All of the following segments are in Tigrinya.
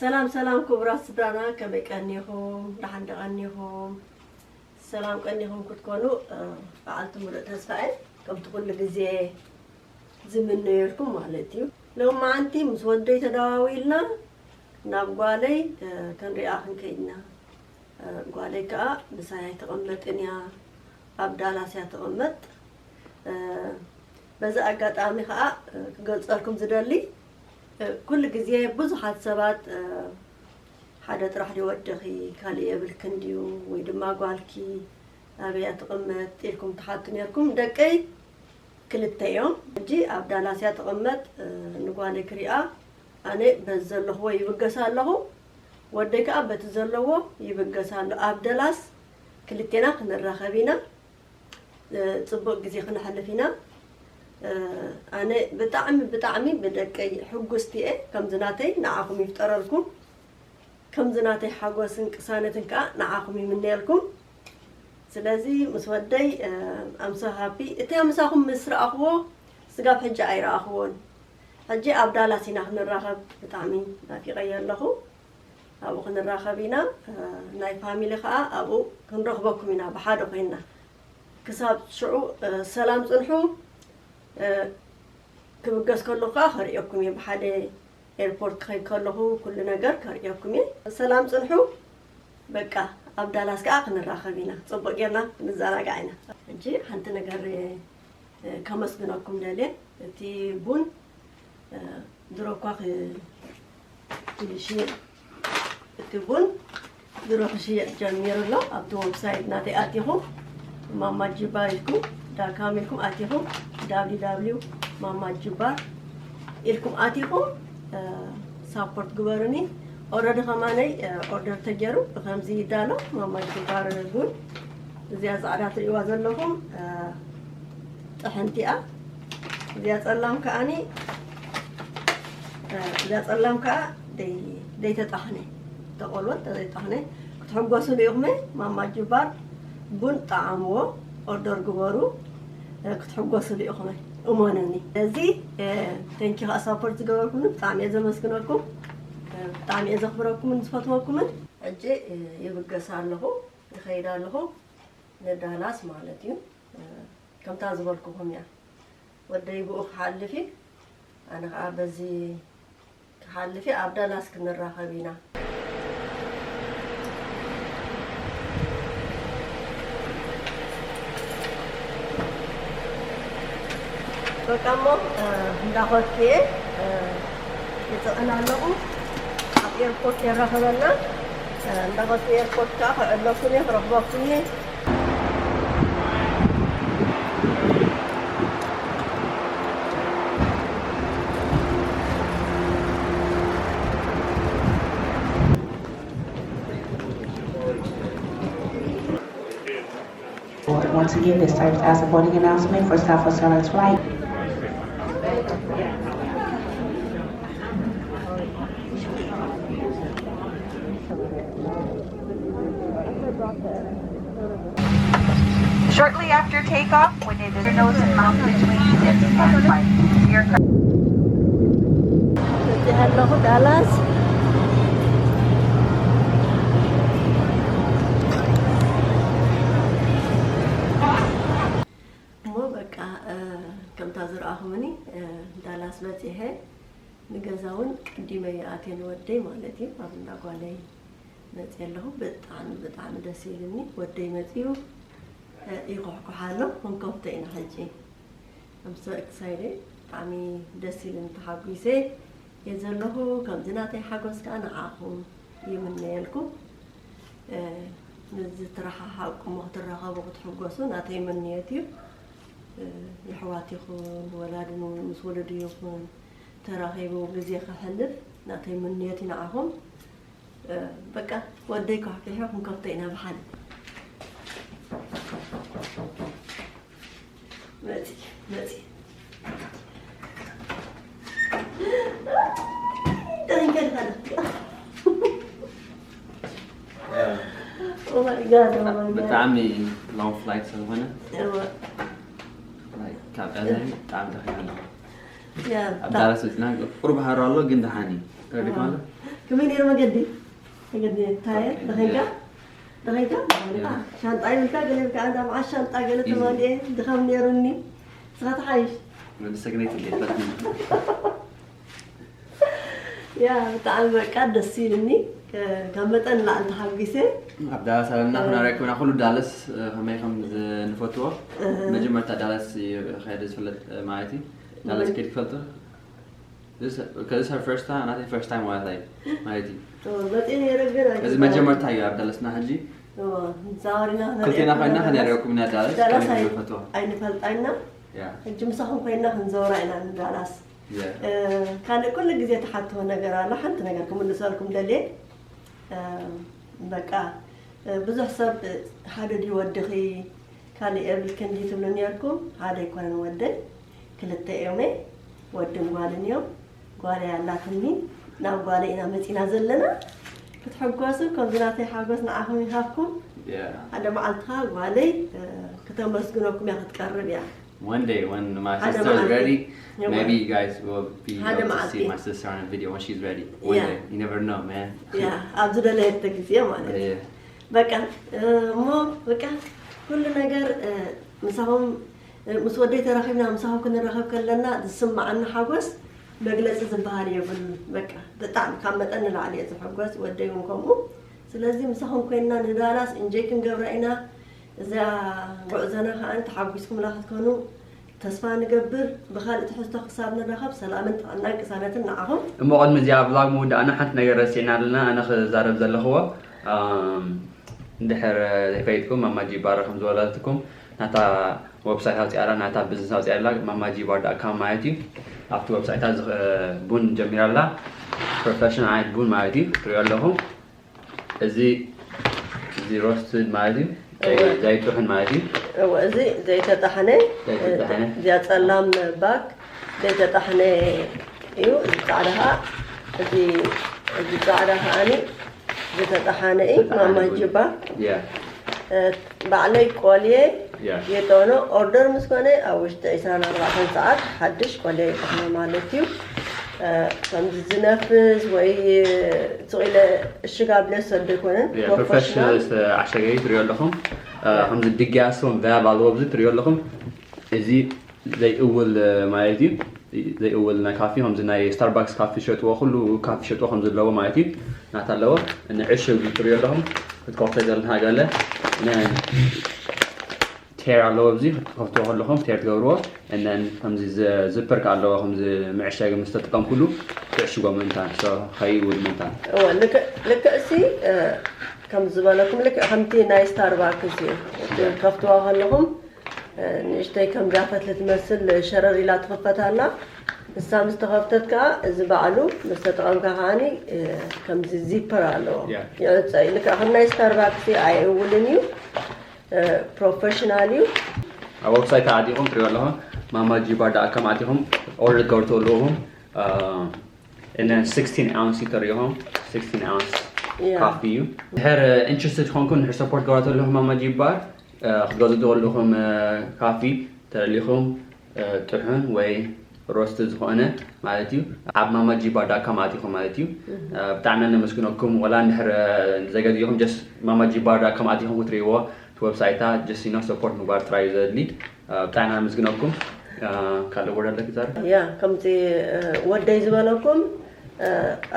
ሰላም ሰላም ክቡራት ስድራና፣ ከመይ ቀኒኹም? ደሓን ዶ ቀኒኹም? ሰላም ቀኒኹም ክትኮኑ፣ እ፣ በዓልቲ ሙሉእ ተስፋ እየ። ከምቲ ኩሉ ግዜ ዝምነየልኩም ማለት እዩ። ሎማዓንቲ ምስ ወደይ ተደዋዊልና ናብ ጓለይ፣ እ፣ ክንሪኣ ክንከይድ ኢና። እ፣ ጓለይ ከኣ ምሳይ ኣይትቕመጥን እያ፣ ኣብ ዳላስ እያ ትቕመጥ። እ፣ በዚ ኣጋጣሚ ከኣ፣ እ፣ ክገልጸልኩም ዝደሊ፣ እ፣ ኩሉ ግዜ ብዙሓት ሰባት፣ እ፣ ሓደ ጥራሕ ድዩ ወድኺ፣ ካልእ የብልክን ድዩ፣ ወይ ድማ ጓልኪ ኣበይ እያ ትቕመጥ ኢልኩም ትሓቱ ነርኩም። ደቀይ ክልተ እዮም። ሕጂ ኣብ ዳላስ እያ ትቕመጥ። እ፣ ንጓለይ ክሪኣ ኣነ በዚ ዘለኽዎ ይብገስ ኣለኹ፣ ወደይ ከኣ በቲ ዘለዎ ይብገስ ኣሎ። ኣብ ደላስ ክልቴና ክንራኸብ ኢና። እ፣ ጽቡቕ ግዜ ክነሕልፍ ኢና። እ፣ ኣነ ብጣዕሚ፣ ብጣዕሚ ብደቀይ ሕጉስቲ እየ። ከምዚ ናተይ ንዓኹም ይፍጠረልኩም። ከምዚ ናተይ ሓጎስን ቅሳነትን ከኣ ንዓኹም ይምነየልኩም። ስለዚ ምስ ወደይ፣ እ፣ I'm so happy። እቲ ምሳኹም ምስ ረኣኽዎ ስጋብ ሕጂ ኣይረኣኽዎን። ሕጂ ኣብ ዳላስ ኢና ክንራኸብ። ብጣዕሚ ናፊቐዮ ኣለኹ። ኣብኡ ክንራኸብ ኢና። እ፣ ናይ ፋሚሊ ከኣ ኣብኡ ክንረኽበኩም ኢና ብሓደ ኮይንና። ክሳብ ሽዑ፣ እ፣ ሰላም ጽንሑ። እ፣ ክብገስ ከለኹ ከኣ ከርእየኩም እየ። ብሓደ ኤርፖርት ክኸይድ ከለኹ ኩሉ ነገር ከርእየኩም እየ። ሰላም ጽንሑ። በቃ ኣብ ዳላስ ከኣ ክንራኸብ ኢና። ጽቡቕ ጌርና ክንዘናጋዕ ኢና። ሕጂ ሓንቲ ነገር፣ እ፣ ከመስግነኩም ደልየ። እቲ ቡን፣ እ፣ ድሮ እኳ ክ-፣ ክሽየጥ፣ እቲ ቡን ድሮ ክሽየጥ ጀሚሩ ኣሎ። ኣብቲ ዌብሳይት ናተይ ኣቲኹም ማማ ጅባር ኢልኩም፣ ዳካም ኢልኩም ኣቲኹም፣ www ማማ ጅባር ኢልኩም ኣቲኹም፣ እ፣ ሳፖርት ግበሩኒ። ኦረዲ ከማነይ፣ እ፣ ኦርደር ተገይሩ ብከምዚ ይዳሎ። ማማ ጅባር ቡን፣ እዚኣ ጻዕዳ ትርእይዋ ዘለኹም፣ እ፣ ጥሕንቲ እያ። እዚኣ ጸላም ከኣኒ፣ እ፣ እዚኣ ጸላም ከኣ ደይ-፣ ደይተጣሕነ፣ ተቆልወት ተዘይጣሕነ ክትሕጎስሉ ኢኹም። ማማ ጅባር ቡን ጠዓምዎ፣ ኦርደር ግበሩ፣ እ፣ ክትሕጎስሉ ኢኹም። እመኑኒ። እዚ፣ እ፣ ቴንኪ ከኣ ሳፖርት ዝገበርኩምኒ ብጣዕሚ እየ ዘመስግነኩም። እ፣ ብጣዕሚ እየ ዘኽብረኩምን ዝፈትወኩምን። ሕጂ፣ እ፣ ይብገስ ኣለኹ፣ ይኸይድ ኣለኹ ንዳላስ ማለት እዩ። እ፣ ከምታ ዝበልኩኹም እያ። ወደይ ብኡ ክሓልፍ እዩ፣ ኣነ ኸዓ በዚ ክሓልፍ እየ። ኣብ ዳላስ ክንራኸብ ኢና። በቃ እሞ፣ እ፣ እንዳኸድኩ እየ፣ እ፣ ይጽዕን ኣለኹ። ኣብ ኤርፖርት የራኽበና። እ፣ እንዳኸድኩ ኤርፖርት ከኣ ክዕለኩም እየ፣ ክረኽበኩም እየ። Once again, this serves as a boarding announcement for Southwest Airlines flight. Shortly after takeoff, when it is nose and mouth between hips and flight, your በፂሐ ኣለኹ ዳላስ። እሞ በቃ፣ እ፣ ከምታ ዝረኣኹምኒ፣ እ፣ ዳላስ በፂሐ። ንገዛ እውን ቀዲመ እየ ኣትየ፣ ንወደይ ማለት እዩ። ኣብ እንዳ ጓለይ መፅየ ኣለኹ። ብጣዕሚ፣ ብጣዕሚ ደስ ኢሉኒ። ወደይ መፅዩ፣ እ፣ ይኹሕኩሕ ኣሎ። ክንከፍቶ ኢና ሕጂ። I'm so excited። ብጣዕሚ ደስ ኢሉኒ፣ ተሓጒሰ እየ ዘለኹ። ከምዚ ናተይ ሓጎስ ከዓ ንዓኹም ይምነየልኩም። እ፣ ምስዚ ትረሓሓቕኩም ክትራኸቡ ክትሕጎሱ ናተይ ምንየት እዩ። እ፣ የሕዋት ይኹን ወላድን እውን ምስ ወለዱ ይኹን ተራኺቡ ግዜ ከሕልፍ ናተይ ምንየት እዩ ንዓኹም። እ፣ በቃ ወደይ ኳሕኪሖ ክንከፍቶ ኢና ብሓደ። መፂ፣ መፂ። ደንገል ኸለክ። Oh my God, oh my God። ብጣዕሚ long flight ስለዝኾነ፣ እወ። Like፣ ካብ ቀደም ብጣዕሚ ደኺመ ኣለኹ። ያ፣ ኣብ ብጣዕሚ ዳላስ ወፂና ቁሩብ ሃሮ ኣሎ፣ ግን ደሓን እዩ። ተረዲእኩም ኣሎ? ከመይ ነይሩ መገዲ? መገዲ ታየ ደኸንካ ደኸንካ ሻንጣ ይብልካ ገለ ይብልካ ኣንዳ መዓት ሻንጣ ገለ ተማሊኤ ድኻም ነይሩኒ። ንስኻ ተሓይሽ። መሰግነይቲ ጌታ ያ ብጣዕሚ በቃ ደስ ኢልኒ። ካብ መጠን ንላዕሊ ተሓጒሰ። ኣብ ዳላስ ኣለና ክነረክብና ኩሉ ዳለስ ከመይ ከም ንፈትዎ። መጀመርታ ዳላስ ከደ ዝፍለጥ ማለት እዩ። ዳለስ ከድ ትፈልጡ? This is her first time, ናተይ first time ማለት እዩ። ማለት እዩ። መፅኡ ነይረ ግን እዚ መጀመርታ እዩ ኣብ ዳለስና ሕጂ። ዛወሪና ክልቴና ኮይና ከነሪኦኩም ኢና ዳለስ። ዳላስ ከመይ ከም ንፈትዎ። ኣይንፈልጣና። ያ። ሕጂ ምሳኹም ኮይና ክንዘውራ ኢና ንዳላስ። ካልእ ኩሉ ግዜ ትሓትዎ ነገር ኣሎ ሓንቲ ነገር ክምልሰልኩም ደልየ። በቃ ብዙሕ ሰብ ሓደ ድዩ ወድኺ ካልእ የብልክን ድዩ ትብሉ ነርኩም። ሓደ ኣይኮነን ወደይ ክልተ እዮም። ወድን ጓልን እዮም። ጓለይ ኣላትኒ። ናብ ጓለይ ኢና መፂና ዘለና። ክትሕጎሱ ከምዚ ናተይ ሓጎስ ንዓኹም ይሃብኩም። ሓደ መዓልቲ ከዓ ጓለይ ክተመስግነኩም እያ ክትቀርብ እያ። One day when my ሓደ sister is መዓልቲ ready, የዋ። Maybe you guys will be ሓደ able to መዓልቲ see my sister on a video when she's ready. One Yeah. Day. You never know, man. Yeah. ኣብ ዝደለየቶ ግዜ ማለት እዩ። Yeah. በቃ እሞ በቃ ኩሉ ነገር ምሳኹም ምስ ወደይ ተራኺብና ምሳኹም ክንራኸብ ከለና ዝስማዓኒ ሓጎስ መግለፂ ዝበሃል የብሉን። በቃ ብጣዕሚ ካብ መጠን ንላዕሊ እየ ዝሕጎስ፣ ወደይ እውን ከምኡ። ስለዚ ምሳኹም ኮይንና ንዳላስ እንጀይ ክንገብራ ኢና። እዛ ጉዕዞና ከዓ ተሓጒስኩምላ ክትኮኑ ተስፋ ንገብር። ብኻልእ ትሕዝቶ ክሳብ ንራኸብ ሰላምን ጥዕናን ቅሳነትን ንዓኹም። እሞ ቅድሚ እዚኣ ቭላግ ምውዳእና ሓንቲ ነገር ረሲዕና ኣለና ኣነ ክዛረብ ዘለኽዎ። እንድሕር ዘይፈይጥኩም ማማ ጂባር ከም ዝበለትኩም ናታ ወብሳይት ኣውፅኣላ ናታ ብዝነስ ኣውፅኣላ ማማ ጂባር ዳት ካም ማለት እዩ። ኣብቲ ወብሳይታ ቡን ጀሚራላ ፕሮፌሽናል ዓይነት ቡን ማለት እዩ ትሪኦ ኣለኹም። እዚ እዚ ሮስትድ ማለት እዩ። ዘይጥሑን ማለት እዩ። እወ እዚ ዘይተጣሕነ ዘይተጣሕነ። እዚኣ ጸላም ባክ ዘይተጣሕነ እዩ። እዚ ጻዕዳ ከዓ እዚ እዚ ጻዕዳ ከዓኒ ዝተጣሓነ እዩ። ማማ ጅባ ያ ባዕለይ ቆልየ የጠኖ ኦርደር ምስ ኮነ ኣብ ውሽጢ ዕስራን ኣርባዕተን ሰዓት ሓድሽ ቆልየ ይጠሕኖ ማለት እዩ። ከምዚ ዝነፍስ ወይ ስቕ ኢለ እሽግ ኣብለ ዝሰዶ ኣይኮነን። ፕሮፌሽናል ዝተዓሸገ እዩ ትሪኦ ኣለኹም። ከምዚ ድግያሶም ቫብ ኣለዎ ኣብዚ ትሪኦ ኣለኹም። እዚ ዘይእውል ማለት እዩ። ዘይእውል ናይ ካፊ ከምዚ ናይ ስታርባክስ ካፊ ዝሸጥዎ ኩሉ ካፊ ዝሸጥዎ ከም ዘለዎ ማለት እዩ። ናታ ኣለዎ ንዕሽግ እዩ ትሪኦ ኣለኹም። ክትከፍቶ ዘለካ ገለ ቴር ኣለዎ ኣብዚ ክትከፍትዎ ከለኹም ቴር ትገብርዎ እነን ከምዚ ዝፕር ከ ኣለዎ ከምዚ መዕሸጊ ምስ ተጥቀምኩሉ ትዕሽጎ ምእንታን ከይውል ምእንታን ልክዕ ሲ ከም ዝበለኩም ልክዕ ከምቲ ናይ ስታርባክስ እዩ ከፍትዋ ከለኹም ንእሽተይ ከምዛ ፈትሊ ትመስል ሸረር ኢላ ትኽፈት ኣላ። ንሳ ምስ ተኸፍተት ከዓ እዚ ባዕሉ ምስ ተጠቐምካ ከዓኒ ከምዚ ዚፐር ኣለዎ ይዕፀ እዩ። ልክዕ ከም ናይ ስታርባክስ ኣየእውልን እዩ። ፕሮፌሽናል እዩ። ኣብ ዌብሳይት ኣዲኹም ትሪኦ ኣለኹም ማማ ጂባር ዳት ካም ኣዲኹም ኦርደር ትገብሩ ኣለኹም። እነ ስክስቲን ኣውንስ ተሪኢኹም ስክስቲን ኣውንስ ካፊ እዩ። ድሕር ኢንትረስትድ ትኾንኩም ድሕር ሰፖርት ገብራ ተለኹም ማማ ጂባር ክትገዙ ትኽእሉ ኢኹም። ካፊ ተደሊኹም ጥሑን ወይ ሮስት ዝኾነ ማለት እዩ ኣብ ማማ ጂባር ዳት ካም ኣቲኹም ማለት እዩ። ብጣዕሚ ነመስግነኩም። ወላ እንድሕር ዘይገዚእኹም ጀስት ማማ ጂባር ዳት ካም ኣቲኹም ክትሪእዎ እቲ ዌብሳይታ ጀስት ዩ ኖ ሰፖርት ምግባር ጥራይ እዩ ዘድሊ። ብጣዕሚ ነመስግነኩም። ካልእ ወርድ ኣለኪ ዛራ? ያ ከምቲ ወደይ ዝበለኩም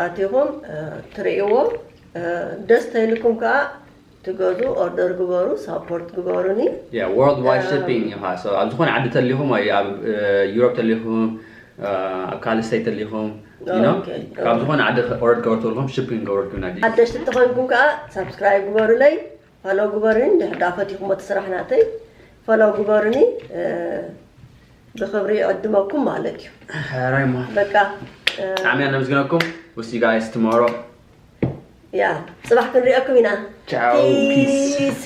ኣቲኹም ትርእይዎ ደስ ተይልኩም ከዓ ትገዙ ኦርደር ግበሩ ሳፖርት ግበሩኒ። Yeah, worldwide shipping እዩ ኸዓ። So ኣብ ዝኾነ ዓዲ ተሊኹም ወይ ኣብ ዩሮፕ ተሊኹም ኣብ ካልእ ስቴት ተሊኹም you know Okay. ካብ ዝኾነ ዓዲ ኦርደር ክገብሩ ተልኹም ሽፒንግ ክገብረልኩም ኢና። ሓደሽቲ እንተኾይንኩም ከዓ ሳብስክራይብ ግበሩለይ ፋሎ ግበሩኒ። እንድሕር ዳ ፈቲኹም እቲ ስራሕ ናተይ ፋሎ ግበሩኒ። ብኽብሪ ይዕድመኩም ማለት እዩ። ሕራይ እሞ በቃ ብጣዕሚ እያ ነመስግነኩም። We'll see you guys tomorrow. ያ ፅባሕ ክንሪኣኩም ኢና። Ciao, peace. Peace.